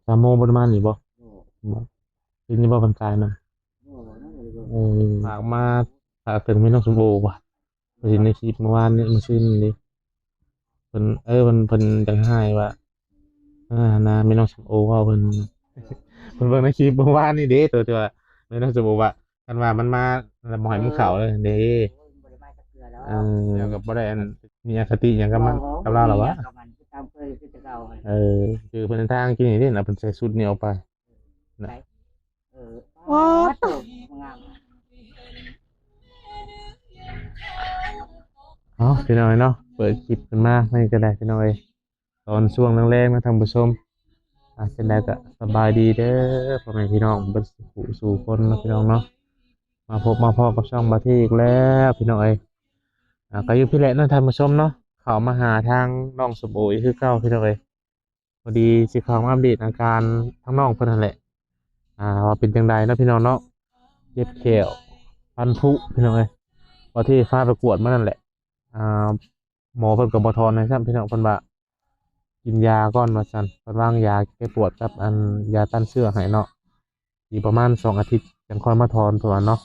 ສາມໂມງປະມານນີ້ບໍ່? ບໍ່ ເຫັນຢູ່ບໍ່ເພິ່ນຂາຍນຳ? ບໍ່ ເອີ ຝາກມາ ຝາກເຖິງແມ່ນ້ອງສົມໂອວ່າ ເພິ່ນເຫັນໃນຄລິບເມື່ອວານນີ້ ມື້ຊືນນີ້ເດ້ ເພິ່ນ ເອີ ເພິ່ນ ເພິ່ນຢາກໃຫ້ວ່າ ເອີ ນາ ແມ່ນ້ອງສົມໂອເວົ້າ ເພິ່ນ ເພິ່ນເບິ່ງໃນຄລິບເມື່ອວານນີ້ເດ້ ໂຕທີ່ວ່າແມ່ນ້ອງສົມໂອວ່າ ຄັນວ່າມັນມາແລ້ວບໍ່ໃຫ້ມັນເຂົ້າເລີຍເດ້ ໂອ້ຍ ບໍ່ໄດ້ມາຈັກເທື່ອແລ້ວ ເອີ ແລ້ວກໍບໍ່ໄດ້ອັນ ມີອະຄະຕິຫຍັງກັບມັນ ບໍ່ ບໍ່ ກັບລາວແລ້ວຫວາ ມີຫຍັງກັບມັນ ຄືຕາມເຄີຍຄືແຕ່ເກົ່າ ເອີ ຄືເພິ່ນທາງກິນນີ້ເດ້ນະ ເພິ່ນໃສ່ຊຸດນີ້ອອກໄປນະ ເອີ ໂອ້ ປາດໂທ້ ງາມ ເອົາ ພີ່ນ້ອງເນາະ ເປີດຄລິບຂຶ້ນມາໃຫ້ກໍໄດ້ ພີ່ນ້ອງເອີຍ ຕອນຊ່ວງແລງໆ ນະທ່ານຜູ້ຊົມ ອ່າ ຈັ່ງໃດກໍສະບາຍດີເດີ ພໍ່ແມ່ພີ່ນ້ອງເບິດສູ່ຜູ້ສູ່ຄົນເນາະ ພີ່ນ້ອງເນາະ ມາພົບມາພໍ້ກັບຊ່ອງບາເທອີກແລ້ວ ພີ່ນ້ອງເອີຍ ອ່າ ກໍຢູ່ພີ້ແຫຼະເນາະທ່ານຜູ້ຊົມເນາະ ເຂົ້າມາຫາທາງນ້ອງສົມໂອອີກຄືເກົ່າ ພີ່ນ້ອງເອີຍ ພໍດີຊິເຂົ້າມາອັບເດດອາການທາງນ້ອງເພິ່ນຫັ້ນແຫຼະ ອ່າ ວ່າເປັນຈັ່ງໃດເນາະ ພີ່ນ້ອງເນາະ ເຈັບແຂ້ວ ຟັນຜຸ ພີ່ນ້ອງເອີຍ ບໍ່ທີ່ພາໄປກວດມານັ້ນແຫຼະ ອ່າ ໝໍເພິ່ນກໍບໍ່ຖອນໃຫ້ຊ້ຳ ພີ່ນ້ອງ ເພິ່ນວ່າກິນຢາກ່ອນວ່າຊັ້ນ ເພິ່ນວາງຢາແກ້ປວດກັບອັນຢາຕ້ານເຊື້ອໃຫ້ເນາະ ອີກປະມານສອງອາທິດຈັ່ງຄ່ອຍມາຖອນ ເພິ່ນວ່າເນາະ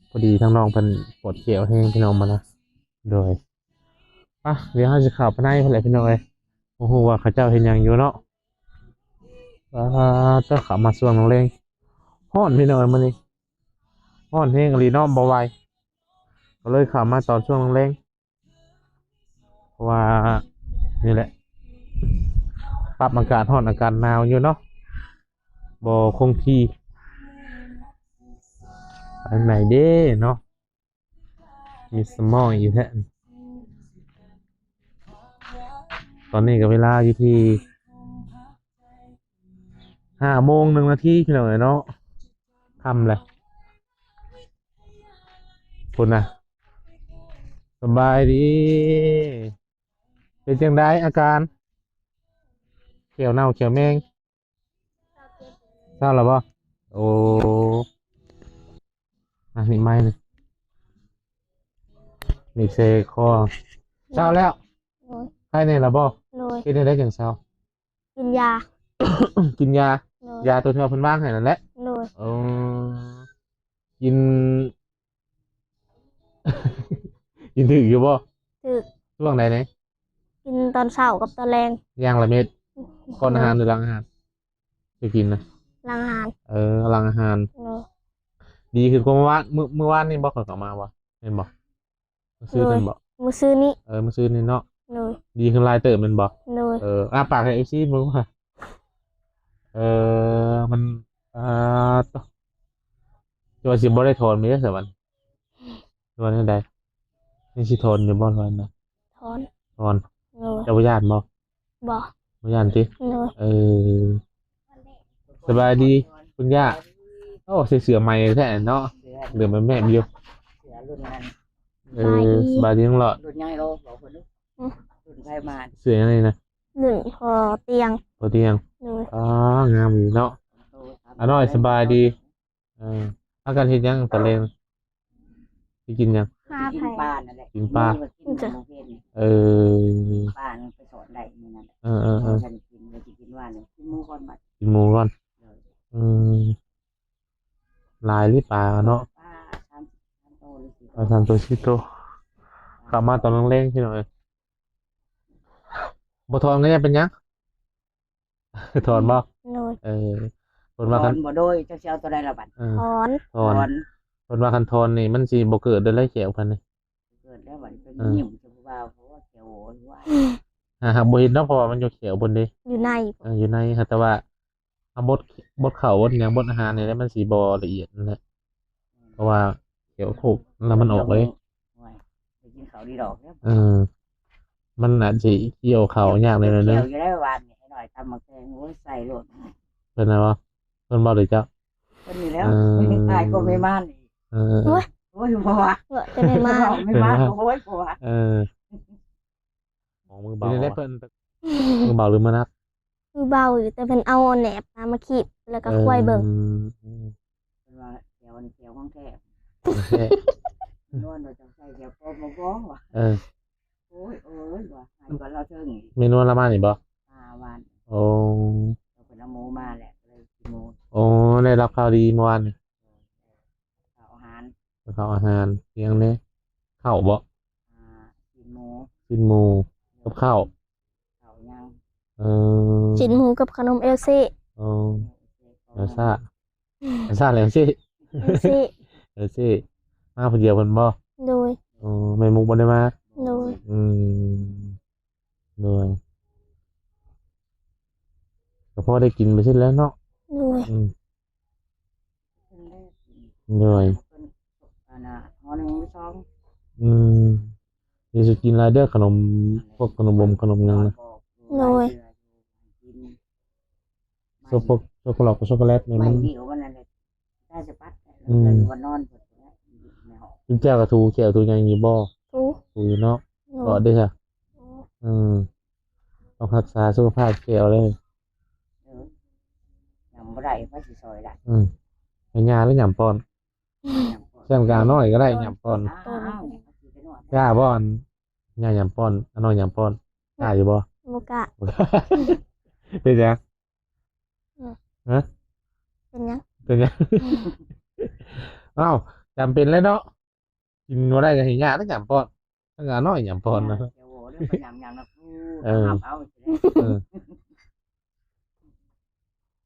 ພໍດີທາງນ້ອງເພິ່ນປວດແຂ້ວແຮງ ພີ່ນ້ອງ ມານະ ໂດຍ ປະ ດຽວເຮົາຊິເຂົ້າໄປໃນພຸ້ນແຫຼະ ພີ່ນ້ອງເອີຍ ບໍ່ຮູ້ວ່າເຂົາເຈົ້າເຮັດຫຍັງຢູ່ເນາະ ປາດ ເຂົ້າມາຊ່ວງແລງ ຮ້ອນ ພີ່ນ້ອງເອີຍ ມື້ນີ້ ຮ້ອນແຮງອີ່ຫຼີເນາະ ບໍ່ໄຫວ ກໍເລີຍເຂົ້າມາຕອນຊ່ວງແລງ ເພາະວ່າ ນີ້ແຫຼະ ປັບອາກາດຮ້ອນອາກາດໜາວຢູ່ເນາະ ບໍ່ຄົງທີ່ ອັນໃດເດ້ເນາະ ມີສະໝໍອີກແທ້ ຕອນນີ້ກໍເວລາຢູ່ທີ່ ຫ້າໂມງໜຶ່ງນາທີ ພີ່ນ້ອງເອີຍເນາະ ຄ່ຳແລ້ວ ພຸ້ນນະ ສະບາຍດີ ເປັນຈັ່ງໃດອາການ ແຂ້ວເນົ່າແຂ້ວແມງ ເຊົາແລ້ວບໍ່? ໂອ້ ອັນນີ້ໄມ້ນີ້ ນີ້ເຊຄໍ ເຊົາແລ້ວ ໂດຍ ໄຂ້ແນ່ລະບໍ່? ໂດຍ ເຮັດແນວໃດຈັ່ງເຊົາ? ກິນຢາ ກິນຢາ ໂດຍ ຢາຕົວທີ່ວ່າເພິ່ນວາງໃຫ້ນັ້ນແຫຼະ ໂດຍ ໂອ້ ກິນ ກິນຖືກຢູ່ບໍ່? ຖືກ ຊ່ວງໃດແດ່? ກິນຕອນເຊົ້າກັບຕອນແລງ ຢ່າງລະເມັດ ກ່ອນອາຫານ ໂດຍ ຫຼືຫຼັງອາຫານ? ຈະກິນນະ ຫຼັງອາຫານ ເອີ ຫຼັງອາຫານ ໂດຍ ດີຂຶ້ນກວ່າເມື່ອວານ ມື້ ມື້ວານນີ້ບໍ່? ຂ້ອຍເຂົ້າມາບໍ່ ແມ່ນບໍ່? ມື້ຊືນນີ້ບໍ່? ໂດຍ ມື້ຊືນນີ້ ເອີ ມື້ຊືນນີ້ເນາະ ໂດຍ ດີຂຶ້ນຫຼາຍເຕີບແມ່ນບໍ່? ໂດຍ ເອີ ອ້າປາກໃຫ້ເອັຟຊີເບິ່ງວ່າ ເອີ ມັນ ອ່າ ໂຕ ຈະວ່າຊິບໍ່ໄດ້ຖອນແມ່ນຊະບັດ ຫຼືວ່າແນວໃດ? ຍັງຊິຖອນຢູ່ບໍ່? ຖອນນະ ຖອນ ຖອນ ໂດຍ ເຈົ້າບໍ່ຢ້ານບໍ່? ບໍ່ ບໍ່ຢ້ານຕິ? ໂດຍ ເອີ ສະບາຍດີຄຸນຍ່າ ໂອ້ ໃສ່ເສື້ອໃໝ່ແທ້ເນາະ ເຫຼື້ອມແໝ້ມຢູ່ ເສື້ອລຸ້ນນັ້ນ ເອີ ສະບາຍດີ ສະບາຍດີນ້ອງຫຼອດ ລຸ້ນຫຍັງໂລ ບອກເພິ່ນດູ ອືມ ລຸ້ນໃຜມາ ເສື້ອຫຍັງນີ້ນະ? ລຸ້ນພໍ່ຕຽງ ພໍ່ຕຽງ ໂດຍ ອໍ ງາມຢູ່ເນາະ ໂຕ ອານ້ອຍສະບາຍດີ ເອີ ພາກັນເຮັດຫຍັງຕອນແລງ? ຊິກິນຫຍັງ? ຫາໄຜ ກິນປານັ້ນແຫຼະ ກິນປາ ກິນມື້ເວັນ ເອີ ປາໄປສອນໄດ້ມື້ນັ້ນແຫຼະ ເອີໆໆ ບໍ່ທັນກິນ ບໍ່ໄດ້ກິນວານນີ້ ກິນໝູກ່ອນບັດ ກິນໝູກ່ອນ ໂດຍ ອືມ ຫຼາຍອີ່ຫຼີປາເນາະ ປາສາມ ສາມໂຕ ປາສາມໂຕ ສີ່ໂຕ ເຂົ້າມາຕອນແລງໆ ພີ່ນ້ອງເອີຍ ບໍ່ຖອນກໍຢ່າເປັນຫຍັງ ຖອນບໍ່? ໂດຍ ເອີ ເພິ່ນວ່າຄັນ ຖອນບໍ່ໂດຍ ເຈົ້າຊິເອົາຕົວໃດລະບັດ? ເອີ ຖອນ ຖອນ ຖອນ ເພິ່ນວ່າຄັນຖອນນີ້ມັນຊິບໍ່ເກີດເດ້ລະແຂ້ວເພິ່ນນີ້ ເກີດແລ້ວບັດນີ້ ເອີ ເພິ່ນຍິ້ມໃສ່ຜູ້ບ່າວ ເພາະວ່າແຂ້ວໂຫຍວ່າ ຫາ ຫາບໍ່ເຫັນເນາະ ເພາະວ່າມັນຢູ່ແຂ້ວເພິ່ນເດ້ ຢູ່ໃນ ເອີ ຢູ່ໃນ ຫາແຕ່ວ່າ ເຮົາບົດ ບົດເຂົ້າ ບົດຫຍັງ ບົດອາຫານນີ້ແຫຼະ ມັນຊິບໍ່ລະອຽດນັ້ນແຫຼະ ເພາະວ່າ ແຂ້ວໂຄກແລ້ວມັນອອກເລີຍ ໂອ້ຍ ໄດ້ກິນເຂົ້າດີດອກແລ້ວ ເອີ ມັນອາດຊິກ່ຽວເຂົ້າຍາກແດ່ໜ້ອຍໜຶ່ງ ກ່ຽວຢູ່ໄດ້ວານນີ້ ໄອ້ນ້ອຍຕຳໝາກແຕງ ໂອ້ຍ ໃສ່ໂລດ ເພິ່ນນະບໍ່? ເພິ່ນເວົ້າຫຼືເຈົ້າ? ເພິ່ນນີ້ແຫຼ້ວ ເອີ ຕາຍກໍແມ່ມ່ານອີກ ເອີ ໂອ້ຍ ໂອ້ຍ ບໍ່ວ່າ ເອີ ແຕ່ແມ່ມ່ານ ແມ່ມ່ານ ໂອ້ຍ ບໍ່ວ່າ ເອີ ຂອງມືເບົາ ເປັນຈັ່ງໃດເພິ່ນ ມືເບົາຫຼືມືໜັກ? ມືເບົາຢູ່ ແຕ່ເພິ່ນເອົາແໜບນະມາຄີບ ແລ້ວກໍ ເອີ ຄວາຍເບິ່ງ ເພິ່ນວ່າແຂວນີ້ແຂວຂອງແທ້ ຂອງແທ້ ນວນວ່າຈະໃສ່ແຂວປອມບໍ່ ບໍ່ວ່າ ເອີ ໂອ້ຍ ໂອ້ຍ ວ່າໃຫ້ກ່ອນລາວເທິງ ແມ່ນວນລາວມານີ້ບໍ່? ອ່າ ວານ ໂອ້ ເພິ່ນເອົາໝູມາ ດ້ຮັບຂ່າວດີເມື່ອວານນີ້. ເຂົ້າອາຫານ ເຂົ້າອາຫານ ອີ່ຫຍັງແດ່? ເຂົ້າບໍ? ອ່າ ຊີ້ນໝູ ຊີ້ນໝູກັບເຂົ້າ ເຂົ້າຫຍັງ? ເອີ ຊີ້ນໝູກັບຂະໜົມເອວຊີ. ອໍ ເອວຊາ ເອວຊາແລ້ວຊີ້ ເອວຊີ ເອວຊີ ມາຜູ້ດຽວເພິ່ນບໍ? ໂດຍ ອໍ ແມ່ໝູບໍ່ໄດ້ມາ? ໂດຍ ອືມ ໂດຍ ກໍພໍໄດ້ກິນໄປຊີ້ແຫຼະເນາະ. ໂດຍ ອືມ ໂດຍ ອັນນ່າ ຫໍໜຶ່ງຫຼືສອງ ອືມ ຢ່າຊິກິນຫຼາຍເດີ ຂະໜົມ ພວກຂະໜົມບົມຂະໜົມຫຍັງນະ. ໂດຍ ໂຊໂກ ໂຊໂກແລັດ ໂຊໂກແລັດນີ້ມັນ ໄມ້ນີ້ກໍວ່ານັ້ນແຫຼະ ໄດ້ສະປັດ ອືມ ແລ້ວຢູ່ວ່ານອນ ກິນແຈ່ວກໍຖູແຂ້ວຖູຫຍັງຢູ່ບໍ່? ຖູ ຖູຢູ່ເນາະ. ໂດຍ ເກາະເດ້ ໂດຍ ອືມ ຕ້ອງຮັກສາສຸຂະພາບແຂ້ວເດີ. ເອີ ຫຍັງບໍ່ໄດ້ ໃຜຊິຊ່ອຍໄດ້? ອືມ ໃຫ້ຍ່າແລ້ວຫຍ້ຳປ້ອນ ຫຍ້ຳປ້ອນ ແຊມການ້ອຍກໍໄດ້ຫຍ້ຳປ້ອນ. ອ້າວ ກ້າບໍ່ ອັນຍ່າຫຍ້ຳປ້ອນ ອານ້ອຍຫຍ້ຳປ້ອນ ກ້າຢູ່ບໍ່? ບໍ່ກ້າ ເປັນຫຍັງ? ອືມ ຮະ? ເປັນຫຍັງ? ເປັນຫຍັງ? ອ້າວ ຈຳເປັນແລ້ວເນາະ ກິນບໍ່ໄດ້ກໍໃຫ້ຍ່າແລ້ວຫຍ້ຳປ້ອນ ຕັ້ງອານ້ອຍຫຍ້ຳປ້ອນນະ. ເອີ ເອີ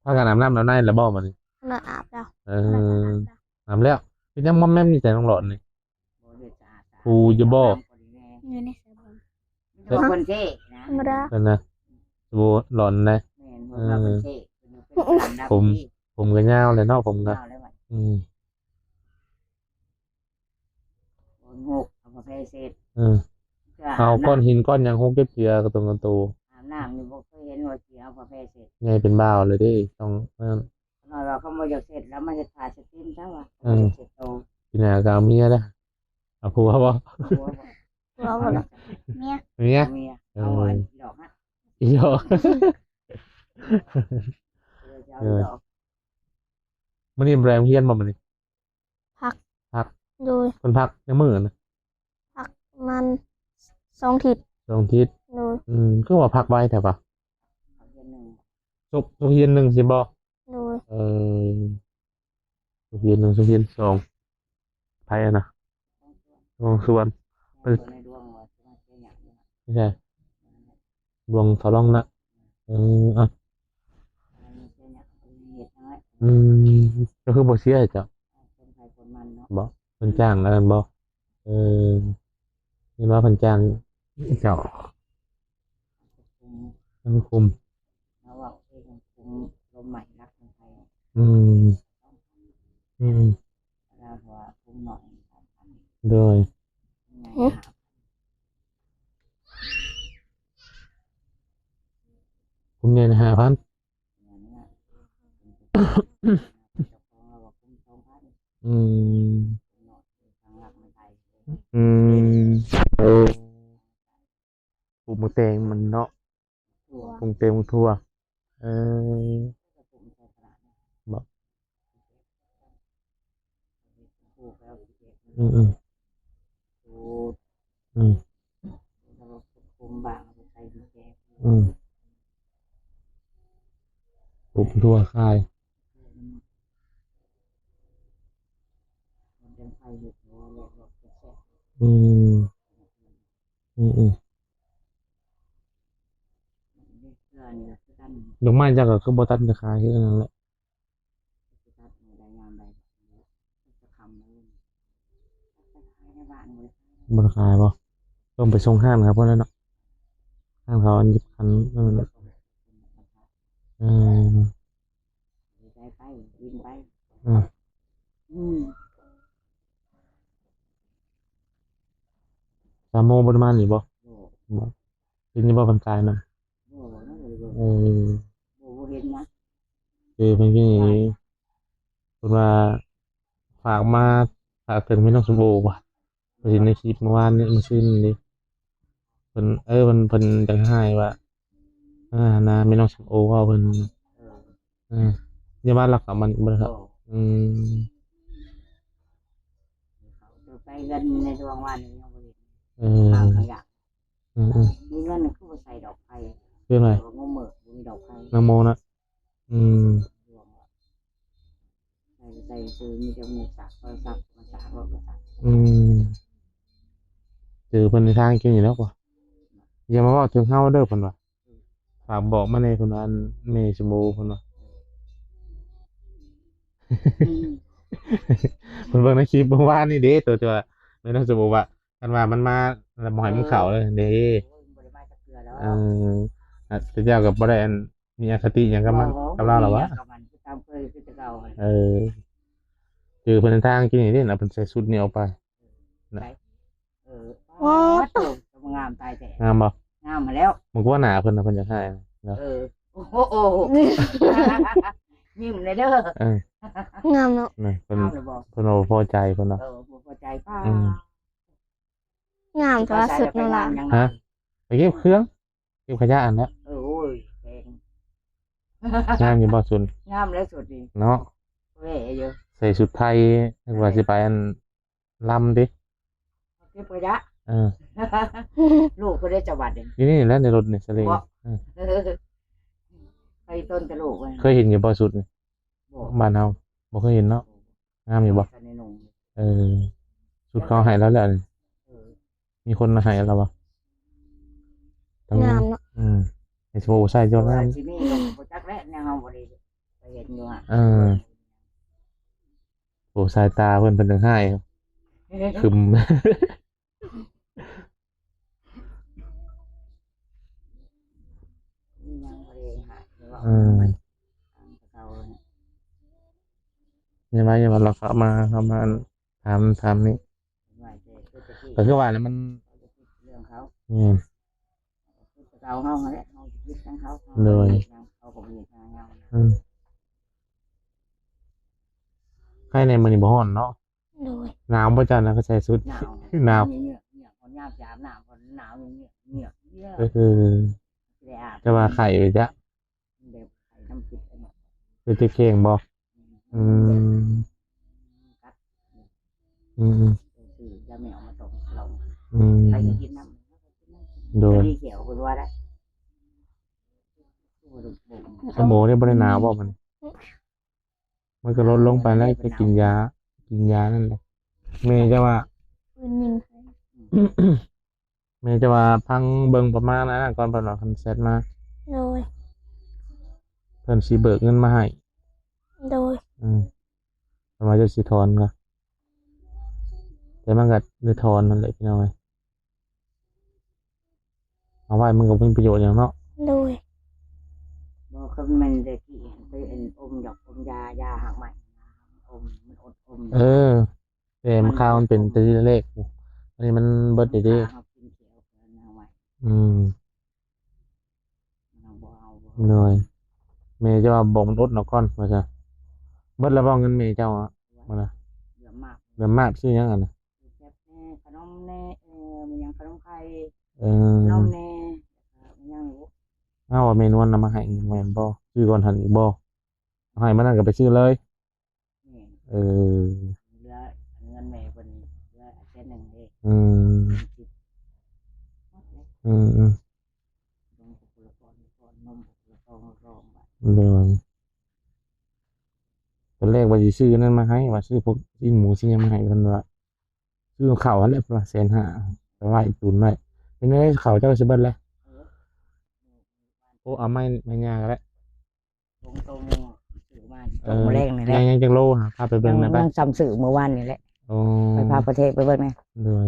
ພາກັນອາບນ້ຳອາບໃນແລ້ວບໍ່ບັດນີ້? ອາບແລ້ວ ເອີ ອາບແລ້ວ. ເປັນຫຍັງມອມແມມຢູ່ໃສນ້ອງຫຼອດນີ້? ຖູຢູ່ບໍ່? ຢູ່ໃນສະບົງ ເພິ່ນເທນະ ທຳມະດາ ເພິ່ນນະ ສະບູຫຼອນນະ. ແມ່ນ ເອີ ເພິ່ນເທ ເພິ່ນຢູ່ເປັນດຳ ຜົມ ຜົມກໍຍາວແລ້ວເນາະ ຜົມກໍ ຍາວແລ້ວ ອືມ ໂດນຫົກ ເອົາຜ້າແພເຊັດ ເອີ ເອົາກ້ອນຫີນກ້ອນຫຍັງຫົກເຈັບເທື່ອ ກະຕົງກະໂຕ ອາບນ້ຳນີ້ບໍ່ເຄີຍເຫັນວ່າຊິເອົາຜ້າແພເຊັດ ໃຫຍ່ເປັນບ່າວແລ້ວເດ້ ຕ້ອງນັ້ນ ນ້ອຍວ່າເຂົາບໍ່ຢາກເຊັດ ແລ້ວມາເຮັດຜ້າເຊັດຕີນຊະວ່າ ເອີ ບໍ່ຢາກເຊັດໂຕ. ປີໜ້າກໍເອົາເມຍເດີ ເອົາຜົວບໍ່? ຜົວບໍ່? ຜົວບໍ່? ເມຍ ເມຍ ເມຍ ເອີ ເອົາອັນດອກຮະ ອີດອກ ເອີ ເອົາດອກ. ມື້ນີ້ບໍ່ໄດ້ໂຮງຮຽນບໍ່ມື້ນີ້? ພັກ ພັກ ໂດຍ ເພິ່ນພັກຈັກມື້ນະ? ພັກປະມານສອງທິດ ສອງທິດ ໂດຍ ອືມ ຄືວ່າພັກໄວແທ້ວະ? ສົກ ສົກຮຽນໜຶ່ງຊິບໍ່? ໂດຍ ເອີ ສົກຮຽນໜຶ່ງ ສົກຮຽນສອງ ໃຜຫັ້ນນະ? ດວງສວນ ເພິ່ນ ໃຊ່ ດວງສາວລອງນະ ເອີ ອ່ະ ອືມ ກໍຄືບໍ່ເສຍໃຫ້ເຈົ້າ ບໍ່ ເພິ່ນຈ້າງແລ້ວແມ່ນບໍ່? ເອີ ເຫັນວ່າເພິ່ນຈ້າງເຈົ້າ ເພິ່ນຄຸມ ລາວເວົ້າເອງ ຄຸມລົມໃໝ່ລັກຂອງໃຜ ອືມ ອືມ ລາວວ່າຄຸມໜ້ອຍ ໂດຍ ຫຶ? ຄຸມໃຫຍ່ນະຫ້າພັນ ອືມ ອືມ ໂອ້ ປູກໝາກແຕງມັນເນາະ ຖົ່ວ ປູກແຕງຖົ່ວ ເອີ ບໍ່ ອືມ ອືມ ອືມ ອືມ ປູກຖົ່ວຂາຍ ອືມ ອືມ ອືມ ດອກໄມ້ເຈົ້າກໍຄືບໍ່ຕັດຈະຂາຍຄືກັນນັ້ນແຫຼະ ບໍ່ໄດ້ຂາຍບໍ່? ຕ້ອງໄປສົ່ງຮ້ານເຂົາພຸ້ນແຫຼະເນາະ ຮ້ານເຂົາອັນຄັນນັ້ນ ເອີ ໄປ ໄປ ໄປ ອືມ ອືມ ສາວໂມບໍ່ໄດ້ມານີ້ບໍ່? ບໍ່ ບໍ່ ເຫັນຢູ່ບໍ່ເພິ່ນຂາຍນະ? ບໍ່ ບໍ່ ເອີ ບໍ່ ບໍ່ເຫັນນະ ເອີ ເພິ່ນມີ ເພິ່ນວ່າຝາກມາ ຝາກເຖິງແມ່ນ້ອງສົມໂອວ່າ ເພິ່ນເຫັນໃນຄລິບເມື່ອວານນີ້ ມື້ຊືນນີ້ ເພິ່ນ ເອີ ເພິ່ນ ເພິ່ນຢາກຮ້າຍວ່າ ເອີ ນະ ແມ່ນ້ອງສົມໂອເວົ້າເພິ່ນ ເອີ ເອີ ຢ່າວ່າລັກເອົາມັນບໍ່ໄດ້ ອືມ ໄປເຮືອນໃນຊ່ວງວານນີ້ຍັງບໍ່ເຫັນ ເອີ ເອົາຂະຫຍະ ອືມ ອືມ ມີເງິນຄືບໍ່ໃສ່ດອກໄຟ ຄືຫຍັງ? ບໍ່ມີດອກໄຟ ນາງໂມນະ ອືມ ດວງວ່າ ຊື່ ມີແຕ່ໂທລະສັບ ໂທລະສັບ ໂທລະສັບ ໂທລະສັບ. ອືມ ເຈີເພິ່ນໃນທາງກິນຢູ່ແລ້ວບໍ່? ຢ່າມາເວົ້າເຖິງເຮົາເດີ ເພິ່ນວ່າ. ຝາກບອກມາແດ່ ເພິ່ນວ່າ ອັນ ແມ່ສະໂບ ເພິ່ນວ່າ. ອືມ ເພິ່ນເບິ່ງໃນຄລິບເມື່ອວານນີ້ເດ້ ໂຕທີ່ວ່າແມ່ນ້ອງສະໂບວ່າ ຄັນວ່າມັນມາແລ້ວບໍ່ໃຫ້ມັນເຂົ້າເລີຍເດ້. ໂອ້ຍ ບໍ່ໄດ້ມາຈັກເທື່ອແລ້ວ. ເອີ ອາ ເຈົ້າກໍບໍ່ໄດ້ ອັນ ມີອະຄະຕິຫຍັງກັບມັນ ບໍ່ ບໍ່ ກັບລາວແລ້ວຫວາ? ບໍ່ມີຫຍັງກັບມັນ ຄືເກົ່າ ຄືເກົ່າ. ເອີ ເຈີເພິ່ນທາງກີ້ນີ້ເດ້ນະ ເພິ່ນໃສ່ຊຸດນີ້ອອກໄປນະ. ເອີ ໂອ້ ງາມຕາຍແທ້. ງາມບໍ່? ງາມຫັ້ນແລ້ວ. ມັນກໍວ່າໜ້າເພິ່ນນະ ເພິ່ນຢາກໃຫ້ນະ. ເອີ ໂອ້ໂຫ ຍິ້ມແດ່ເດີ. ເອີ ງາມເນາະ. ນະ ເພິ່ນ ງາມແລ້ວບໍ່? ເພິ່ນວ່າບໍ່ພໍໃຈ ເພິ່ນວ່າ. ເອີ ບໍ່ພໍໃຈ. ປ້າ ອືມ ງາມ ແຕ່ວ່າຊຸດນັ້ນລະ. ຮະ? ໄປເກັບເຄື່ອງ ເກັບຂະຫຍະຫັ້ນແຫຼະ. ເອີ ໂອ້ຍ ແພງ. ງາມຢູ່ບໍ່ຊຸດ? ງາມແລ້ວຊຸດນີ້ເນາະ. ແວ່ຢູ່ ໃສ່ຊຸດໄທ ນຶກວ່າຊິໄປ ອັນ ລຳຕິ ເກັບຂະຫຍະ. ເອີ ລູກເພິ່ນໄດ້ຈັກວັດນີ້ ຢູ່ນີ້ແຫຼະ ໃນລົດນີ້ ສະເລັງ. ເອີ ໄປຕົ້ນຕະໂຫຼກ. ເຄີຍເຫັນຢູ່ບໍ່ຊຸດນີ້? ບໍ່ ບ້ານເຮົາບໍ່ເຄີຍເຫັນເນາະ. ງາມຢູ່ບໍ່? ເອີ ຊຸດເຂົາໃຫ້ລາວແລ້ວນີ້. ເອີ ມີຄົນມາໃຫ້ລາວບໍ່? ງາມເນາະ. ອືມ ໃຫ້ໂຊໃສ່ຈົນງາມ. ຊິມີກໍບໍ່ຈັກແຫຼະ ແນວເຮົາບໍ່ໄດ້ໄປເຫັນຢູ່ຫັ້ນ. ເອີ ໂອ້ ສາຍຕາເພິ່ນ ເພິ່ນຈັ່ງຮ້າຍ ຄຶມ. ຍັງບໍ່ໄດ້ຫາ ເອີ ຍັງວ່າ ຍັງວ່າລາວເຂົ້າມາ ເຂົ້າມາ ອັນ ຖາມ ຖາມນີ້ ກໍຄືວ່າແຫຼະ ມັນ ເລື່ອງເຂົາ. ແມ່ນ ຄືເກົ່າເຮົາຫັ້ນແຫຼະ ເຮົາຊິຄິດທາງເຂົາ. ໂດຍ ເຂົາກໍບໍ່ເຮັດຫຍັງເຮົາ. ອືມ ໄຄແດ່ມື້ນີ້ບໍ່ຮ້ອນເນາະ. ໂດຍ ໜາວບໍ່ເຈົ້ານະ ກໍໃສ່ຊຸດ? ໜາວ ໜາວ ຍາມຊິອາບນ້ຳກໍໜາວ ເອີ ແຕ່ວ່າໄຄຢູ່ຈ້ະ ແບບໄຄນຳພິດ. ເປັນຕະແຄງບໍ່? ອືມ ອືມ ຊື້ຢາແມວມາຕົ້ມລອງ. ອືມ ໃຜຊິກິນນຳ. ໂດຍ ມີແກ້ວເພິ່ນວ່າໄດ້. ສະໂມນີ້ບໍ່ໄດ້ໜາວບໍ່ມັນ? ມັນກໍລົດລົງໄປແລ້ວ ໄປກິນຢາ ກິນຢານັ້ນແຫຼະ. ແມ່ເຈົ້າວ່າ ແມ່ເຈົ້າວ່າຟັງເບິ່ງປະມານນັ້ນກ່ອນ ເພິ່ນວ່າຄັນແຊັດມາ. ໂດຍ ເພິ່ນຊິເບີກເງິນມາໃຫ້. ໂດຍ ອືມ ເພິ່ນວ່າຈະຊິຖອນກໍ ແຕ່ມັນກໍໄດ້ຖອນນັ້ນແຫຼະ ພີ່ນ້ອງເອີຍ. ເອົາໄວ້ມັນກໍບໍ່ມີປະໂຫຍດຫຍັງເນາະ. ໂດຍ ບໍ່ ຄັນແມ່ນແຕ່ກີ້ໄປອັນ ອົມດອກ ອົມຢາ ຢາຮາກໄມ້ ອົມ ມັນອົດອົມ. ເອີ ແຕ່ມະຂາມມັນເປັນແຕ່ທີລະເລກ ອັນນີ້ມັນເບິດແລ້ວເດ້. ອືມ ໂດຍ ແມ່ເຈົ້າວ່າບອກມັນອົດເອົາກ່ອນວ່າຊະ. ເບິດແລ້ວບໍ່ເງິນແມ່ເຈົ້າອະ? ເຫຼືອມາກ ເຫຼືອມາກ ຊື້ຫຍັງຫັ້ນນະ? ແຊບແດ່ ຂະໜົມແດ່ ເອີ ມີຫຍັງ ຂະໜົມໄຂ່ ເອີ ຂະໜົມແດ່ ແລ້ວກໍມີຫຍັງອີກ. ອ້າວ ວ່າແມ່ນວນນຳມາໃຫ້ແມ່ນບໍ່? ຊື້ກ່ອນຫັ້ນອີກບໍ່? ໃຫ້ມານັ້ນກໍໄປຊື້ເລີຍ. ແມ່ນ ເອີ ເຫຼືອເງິນແມ່ເພິ່ນເຫຼືອແສນໜຶ່ງເດ້. ອືມ ອືມ ອືມ ໂດຍ ຕອນແລກວ່າຊິຊື້ນັ້ນມາໃຫ້ ວ່າຊື້ພວກຊີ້ນໝູຊີ້ນຫຍັງມາໃຫ້ ເພິ່ນວ່າຊື້ເຂົ້າຫັ້ນແຫຼະ ເພິ່ນວ່າແສນຫ້າ ໄປໄວ້ຕຸນໄວ້. ເປັນໄດ ເຂົ້າເຈົ້າຊິເບິດແລ້ວ? ໂອ້ ເອົາໄມ້ ໄມ້ຫຍ້າກໍໄດ້. ຕົງໆ ຊື້ມາ ເອີ ຕົງມື້ແລງນີ້ແຫຼະ. ຍັງ ຍັງຈັກໂລຫາ ພາໄປເບິ່ງແດ່ໄປ. ຍັງສ່ຳຊື້ມື້ວານນີ້ແຫຼະ. ໂອ້ ໄປພາປະເທດໄປເບິ່ງແດ່. ໂດຍ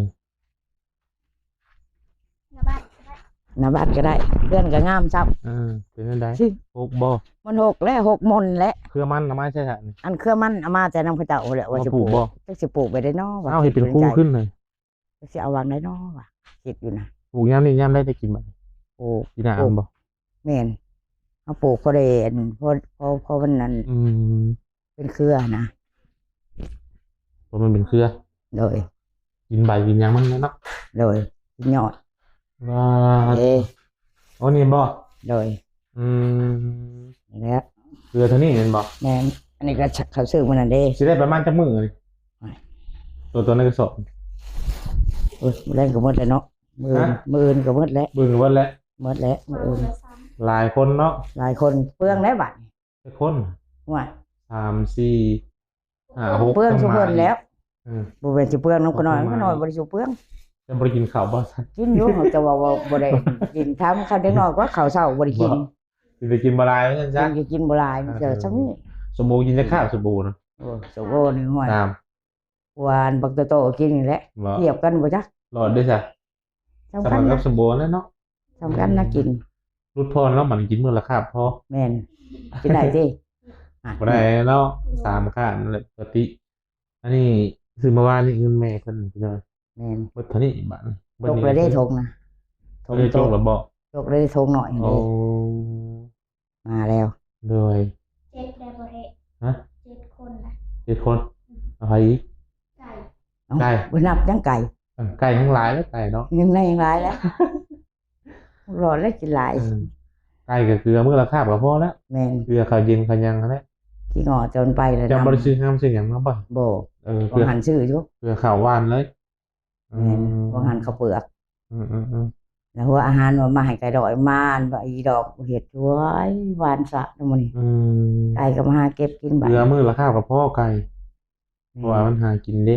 ໜ້າບ້ານກໍໄດ້ ເຮືອນກໍງາມຊ້ຳ. ເອີ ເປັນຈັ່ງໃດ? ຫົກບໍ່? ມັນຫົກແລ້ວ ຫົກມົນແລ້ວ. ເຄືອມັນເອົາມາໃສ່ຊະນີ້? ອັນເຄືອມັນເອົາມາແຕ່ນຳເຂົາເຈົ້າຫັ້ນແຫຼະ ວ່າຊິປູກບໍ່? ຈັກຊິປູກໄປໄດ້ນໍ ວ່າ ເອົາເຮັດເປັນຄູຂຶ້ນເລີຍ. ຊິເອົາຫວ່າງໃດນໍວ່າ ຄິດຢູ່ນະ. ປູກຍາມນີ້ຍາມໃດໄດ້ກິນບັດນີ້? ປູກປີໜ້າຫັ້ນບໍ່? ແມ່ນ ເຮົາປູກພໍໄດ້ ອັນ ພໍ ພໍ ພໍມັນ ອັນ ອືມ ເປັນເຄືອນະ. ພໍມັນເປັນເຄືອ? ໂດຍ ກິນໃບກິນຫຍັງມັນເນາະ. ໂດຍ ກິນຍອດ. ວ່າ ເອີ ໂອ້ ນີ້ບໍ່? ໂດຍ ອືມ ນີ້ແຫຼະ ເຄືອເທົ່ານີ້ແມ່ນບໍ່? ແມ່ນ ອັນນີ້ກໍເຂົາຊື້ມື້ນັ້ນເດ້. ຊິໄດ້ປະມານຈັກມື້ນີ້? ໂຕ ໂຕໃນກະສອບ? ໂອ້ຍ ມື້ແລງກໍໝົດແລ້ວເນາະ. ມື້ອື່ນ ມື້ອື່ນກໍໝົດແລ້ວ. ມື້ອື່ນກໍໝົດແລ້ວ. ໝົດແລ້ວມື້ອື່ນ. ຫຼາຍຄົນເນາະ ຫຼາຍຄົນ ເປືອງແລ້ວບັດນີ້. ຈັກຄົນ? ຫວຍ ສາມ ສີ່ ຫ້າຫົກ ເປືອງ ປະມານ ຊຸເພິ່ນແລ້ວ. ເອີ ບໍ່ແມ່ນຊິເປືອງນຳຂະນ້ອຍ ຂະນ້ອຍບໍ່ໄດ້ຊຸເພິ່ນ. ຈະບໍ່ໄດ້ກິນເຂົ້າບໍ່? ກິນຢູ່ ເຈົ້າວ່າບໍ່ ບໍ່ໄດ້ກິນ. ຖາມຄັນເດັກນ້ອຍວ່າເຂົ້າເຊົ້າບໍ່ໄດ້ກິນ. ຊິໄດ້ກິນບໍ່ຫຼາຍວ່າຊັ້ນຊະ. ກິນກໍກິນບໍ່ຫຼາຍ ເອີ ເຈົ້າຊ່ຳນີ້. ສົມບູກິນຈັກຄາບ ສົມບູນະ? ໂອ້ ສົມບູນີ້ ຫ້ວຍ ຕາມ ຫວານບັກໂຕໆກິນນີ້ແຫຼະ. ທຽບກັນບໍ່ຈັກ. ລອດເດ້ຊະ. ສ່ຳກັນກັບສົມບູແຫຼະເນາະ. ສ່ຳກັນນະກິນ. ຫຼຸດຜ່ອນແລ້ວມັນກິນມື້ລະຄາບພໍ. ແມ່ນ. ກິນໄດ້ຕິ? ບໍ່ໄດ້ເນາະ ສາມຄາບແຫຼະ ປົກກະຕິ. ອັນນີ້ຊື້ເມື່ອວານນີ້ເງິນແມ່ເພິ່ນພີ່ນ້ອງ. ແມ່ນ. ເບິດເທົ່ານີ້ບາດນີ້. ຕົກແລ້ວເດ້ ຖົງນະ. ຖົງຕົກແລ້ວບໍ? ຕົກແລ້ວເດ້ ຖົງນ້ອຍ. ໂອ້ ມາແລ້ວ. ໂດຍ. ເຈັດແລ້ວບໍ່ເທະ? ຮະ? ເຈັດຄົນລະ. ເຈັດຄົນ. ເອົາໃຜອີກ? ໄກ່. ໄກ່. ເອົາ ບໍ່ນັບຍັງໄກ່. ເອີ ໄກ່ແຮ່ງຫຼາຍແລ້ວ ໄກ່ເນາະ. ຍັງໄດ້ແຮ່ງຫຼາຍແລ້ວ. ລອດແລ້ວກິນຫຼາຍ. ເອີ ໄກ່ກໍເກືອມື້ລະຄາບກໍພໍແລ້ວ. ແມ່ນ. ເກືອເຂົ້າເຢັນເຂົ້າຫຍັງຫັ້ນແຫຼະ. ຂີ້ງໍ້ຈອນໄປແລ້ວ. ເຈົ້າບໍ່ໄດ້ຊື້ຫາມຊື້ຫຍັງມາບໍ່? ບໍ່. ເອີ ຫວ່າງຫັ້ນຊື້ຢູ່ ເກືອເຂົ້າຫວ່ານເລີຍ. ແມ່ນ. ອືມ ຫວ່າງຫັ້ນເຂົ້າເປືອກ. ອືມໆໆ ແລ້ວຫົວອາຫານວ່າມາໃຫ້ໄກ່ນ້ອຍ ມາອັນວ່າອີດອກເຮັດ ໂອ້ຍ ຫວ່ານສະນະມື້ນີ້. ອືມ ໄກ່ກໍມາຫາເກັບກິນບາດ ເກືອມື້ລະຄາບກໍພໍໄກ່. ແມ່ນ. ເພາະວ່າມັນຫາກິນເດ້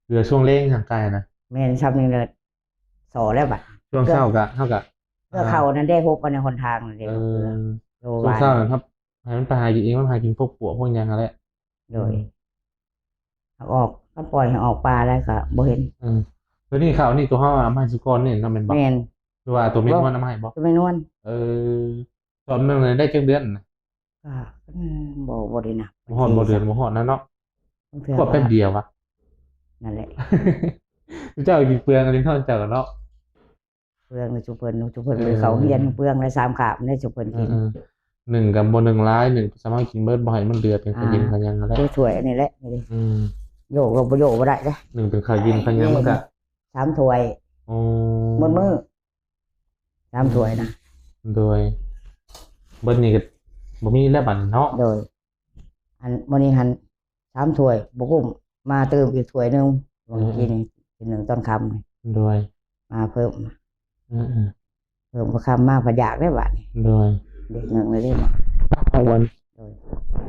ເກືອຊ່ວງແລງຫາໄກ່ນະ. ແມ່ນ. ຊ່ຳນີ້ແຫຼະ ສໍ້ແລ້ວບາດ ຊ່ວງເຊົ້າກະ ເຮົາກະ ເພື່ອເຂົ້ານັ້ນເດ້ ຫົບໄວ້ໃນຫົນທາງນັ້ນເດ້. ເອີ ເກືອ ໂລ ຊ່ວງເຊົ້ານັ້ນຄັບ ໃຫ້ມັນໄປຫາກິນເອງ ມັນຫາກິນພວກປວກພວກຫຍັງຫັ້ນແຫຼະ. ໂດຍ. ອືມ ເອົາອອກ ຄັນປ່ອຍໃຫ້ອອກປ່າແລ້ວກໍບໍ່ເຫັນ. ເອີ ຕົວນີ້ເຂົ້ານີ້ ຕົວເຮົາເອົາມາໃຫ້ສຸກອນນີ້ເນາະ ແມ່ນບໍ່? ແມ່ນ. ຫຼືວ່າຕົວແມ່ນວນເອົາມາໃຫ້ບໍ່? ຕົວແມ່ນວນ. ເອີ ສອບໜຶ່ງນີ້ໄດ້ຈັກເດືອນນະ? ກໍ ອືມ ບໍ່ ບໍ່ໄດ້ນັບ. ບໍ່ຮອດ ບໍ່ເດືອນ ບໍ່ຮອດນະເນາະ. ບາງເທື່ອ ຂວບແປັບດຽວວະ. ນັ້ນແຫຼະ. ເຈົ້າກິນເປືອງອັນນີ້ເນາະ ເຈົ້າເນາະ. ເປືອງໃນຊຸເພິ່ນ ຊຸເພິ່ນ ເອີ ໄປເຂົ້າໂຮງຮຽນ ເປືອງໃນສາມຄາບໃນຊຸເພິ່ນກິນ. ເອີໆ ໜຶ່ງກໍບໍ່ໜຶ່ງຫຼາຍ ໜຶ່ງສາມາດກິນເບິດ ບໍ່ໃຫ້ມັນເດືອ ເປັນກະເຢັນ ອ່າ ກະຫຍັງຫັ້ນແຫຼະ. ຖ້ວຍອັນນີ້ແຫຼະ ນີ້ເດ້. ອືມ ໂຍກກໍບໍ່ໂຍກບໍ່ໄດ້ເດ້. ໜຶ່ງເປັນກະເຢັນ ກະຫຍັງ ມັນກະ ສາມຖ້ວຍ. ໂອ້ ໝົດມື້ ສາມຖ້ວຍນະ. ໂດຍ. ເບິດນີ້ກໍບໍ່ມີແລ້ວບັດນີ້ເນາະ. ໂດຍ. ອັນມື້ນີ້ຫັ້ນສາມຖ້ວຍບໍ່ກຸ້ມ ມາຕື່ມອີກຖ້ວຍໜຶ່ງ ເອີ ມື້ກີ້ນີ້ ກິນໜຶ່ງຕອນຄ່ຳນີ້. ໂດຍ. ມາເພີ່ມ. ເອີໆ ເພີ່ມ ພໍຄ່ຳມາພັດຢາກໄດ້ບາດນີ້. ໂດຍ. ເດັກໜຶ່ງເລີຍເດ້. ເອົາວັນ.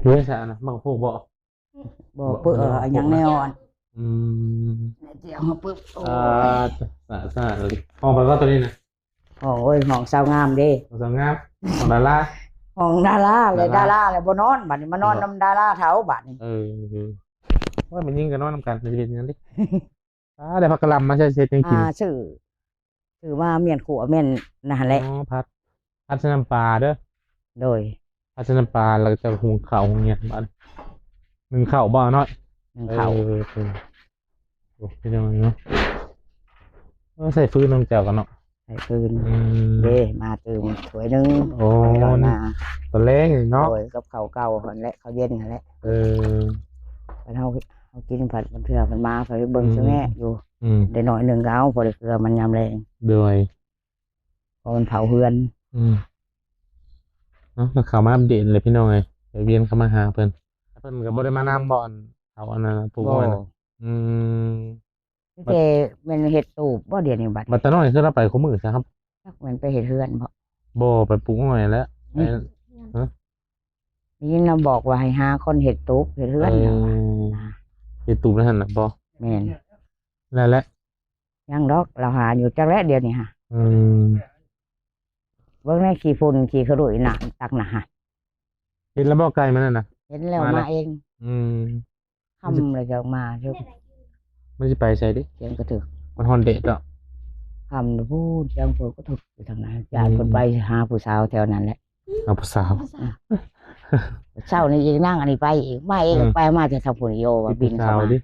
ໂດຍ. ເດ້ຊະນະ ມັກໂພກບໍ່? ບໍ່ ບໍ່ ເປີດ ເອີ ຫຍັງແນວອັນ. ອືມ ດຽວເຮົາປຶບ. ໂອ້ ອ່າ ສະ ສະ ຫ້ອງໃຜກໍຕົວນີ້ນະ? ໂອ້ຍ ຫ້ອງສາວງາມເດ້. ຫ້ອງສາວງາມ ຫ້ອງດາລາ. ຫ້ອງດາລາແຫຼະ ດາລາແຫຼະບໍ່ນອນ ບາດນີ້ມານອນນຳດາລາເຖົ້າບາດນີ້. ເອີ ໂອ້ຍ ແມ່ຍິງກໍນອນນຳກັນ ຊິເປັນຫຍັງເດ້. ອ່າ ໄດ້ຜັກກະຫຼ່ຳມາໃສ່ເຮັດຫຍັງກິນ? ອ່າ ຊື້ ຊື້ມາມ້ຽນຂົ້ວມ້ຽນນັ້ນແຫຼະ. ອໍ ຜັດ ຜັດໃສ່ນ້ຳປາເດີ. ໂດຍ. ຜັດໃສ່ນ້ຳປາ ແລ້ວກໍຈະຫຸງເຂົ້າຫຸງຫຍັງບາດ ໜຶ້ງເຂົ້າບໍ່ນ້ອຍ? ໜຶ້ງເຂົ້າ. ເອີ ໂອ້ ພີ່ນ້ອງເນາະ ເອີ ໃສ່ຟືນນຳເຈົ້າກັນເນາະ. ໃສ່ຟືນ. ອືມ ເດ້ ມາຕື່ມຖ້ວຍໜຶ່ງ. ໂອ້ ຕອນແລງເນາະ. ໂດຍ. ກັບເຂົ້າເກົ່າຫັ້ນແຫຼະ ເຂົ້າເຢັນຫັ້ນແຫຼະ. ເອີ ຄັນເຮົາ ເຮົາກິນພັດ ບາງເທື່ອເພິ່ນມາ ເພິ່ນເບິ່ງ ອືມ ສະແງະຢູ່. ອືມ ໄດ້ໜ້ອຍໜຶ່ງກໍເອົາ ພໍໄດ້ເກືອມັນຍາມແລງ. ໂດຍ. ເພາະມັນເຜົາເຮືອນ. ອືມ ເອົາ ກໍເຂົ້າມາອັບເດດແຫຼະພີ່ນ້ອງເອີຍ ໄປວຽນເຂົ້າມາຫາເພິ່ນ. ເພິ່ນກໍບໍ່ໄດ້ມານຳບໍ່ ອັນເຖົ້າອັນນັ້ນ ປູກອ້ອຍນະ? ບໍ່. ອືມ ແຕ່ແມ່ນເຮັດຕູບບໍ່ດຽວນີ້ບັດ? ບັດຕານ້ອຍຄືລາວໄປຄູ່ມື້ຊະຄັບ? ຈັກແມ່ນໄປເຮັດເຮືອນບໍ່? ບໍ່ ໄປປູກອ້ອຍແຫຼະ. ໄປ ຮະ? ໄດ້ຍິນລາວບອກວ່າໃຫ້ຫາຄົນເຮັດຕູບເຮັດເຮືອນ. ເອີ ເຮັດຕູບນັ້ນນະບໍ່? ແມ່ນ. ແລ້ວແຫຼະ ຍັງດອກ ລາວຫາຢູ່ຈັກແຫຼະດຽວນີ້ຫະ. ອືມ ເບິ່ງໃນຂີ້ຝຸ່ນຂີ້ຂະລຸຍນະ ຕັກນະຫະ. ເຫັນແລ້ວບໍ່ໄກ່ມັນນັ້ນນະ? ເຫັນແລ້ວ ມາແລ້ວ ມາເອງ. ອືມ ຄ່ຳແລ້ວຈະອອກມາ. ມັນຊິໄປໃສເດ? ສຽງກະຖືກ ມັນຮ້ອນແດດເນາະ. ຄ່ຳແລ້ວພຸ້ນ ສຽງເພິ່ນກະຖືກຢູ່ທາງນັ້ນ. ອືມ ຢ້ານເພິ່ນໄປຫາຜູ້ສາວແຖວນັ້ນແຫຼະ. ເອົາຜູ້ສາວ. ເຊົ້ານີ້ອີກ ນາງອັນນີ້ໄປອີກ ມາເອງ. ອືມ ໄປມາແຕ່ທາງພຸ້ນ ໂຍວ່າບິນເຂົ້າມາ. ນີ້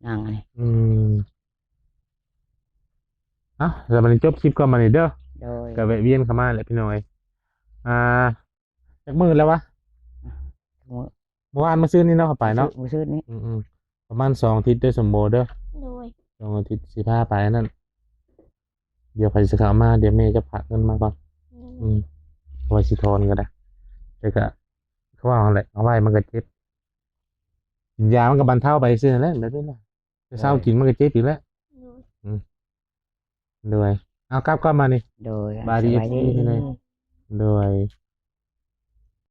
ນາງອັນນີ້. ອືມ ເອົ້າ ແລ້ວບັດນີ້ຈົບຄລິບກ່ອນບັດນີ້ເດີ. ໂດຍ. ກໍແວະວຽນເຂົ້າມາແຫຼະພີ່ນ້ອງເອີຍ. ອ່າ ຈັກມື້ແລ້ວວະ? ມື້ ມື້ວານມື້ຊືນນີ້ເນາະ ເຂົ້າໄປເນາະ. ມື້ຊືນນີ້. ອືມໆ ປະມານສອງອາທິດເດີ ສົມໂບເດີ. ໂດຍ. ສອງອາທິດຊິພາໄປອັນນັ້ນ. ດຽວຂ້ອຍຊິເຂົ້າມາ ດຽວແມ່ຈະຝາກເງິນມາກ່ອນ. ໂດຍ. ອືມ ຂ້ອຍຊິຖອນກໍໄດ້ ແຕ່ກໍຄືວ່າຫັ້ນແຫຼະ ເອົາໄວ້ມັນກໍເຈັບ. ກິນຢາມັນກໍບັນເທົາໄປຊື່ນັ້ນແຫຼະ ແບບນີ້ນະ. ແຕ່ເຊົ້າ ໂດຍ ກິນມັນກໍເຈັບອີກແລ້ວ. ໂດຍ. ອືມ ໂດຍ. ເອົາ ກັບກ່ອນບາດນີ້. ໂດຍ. ສະບາຍດີ ສະບາຍດີ ເອັຟຊີ ເດີ. ໂດຍ.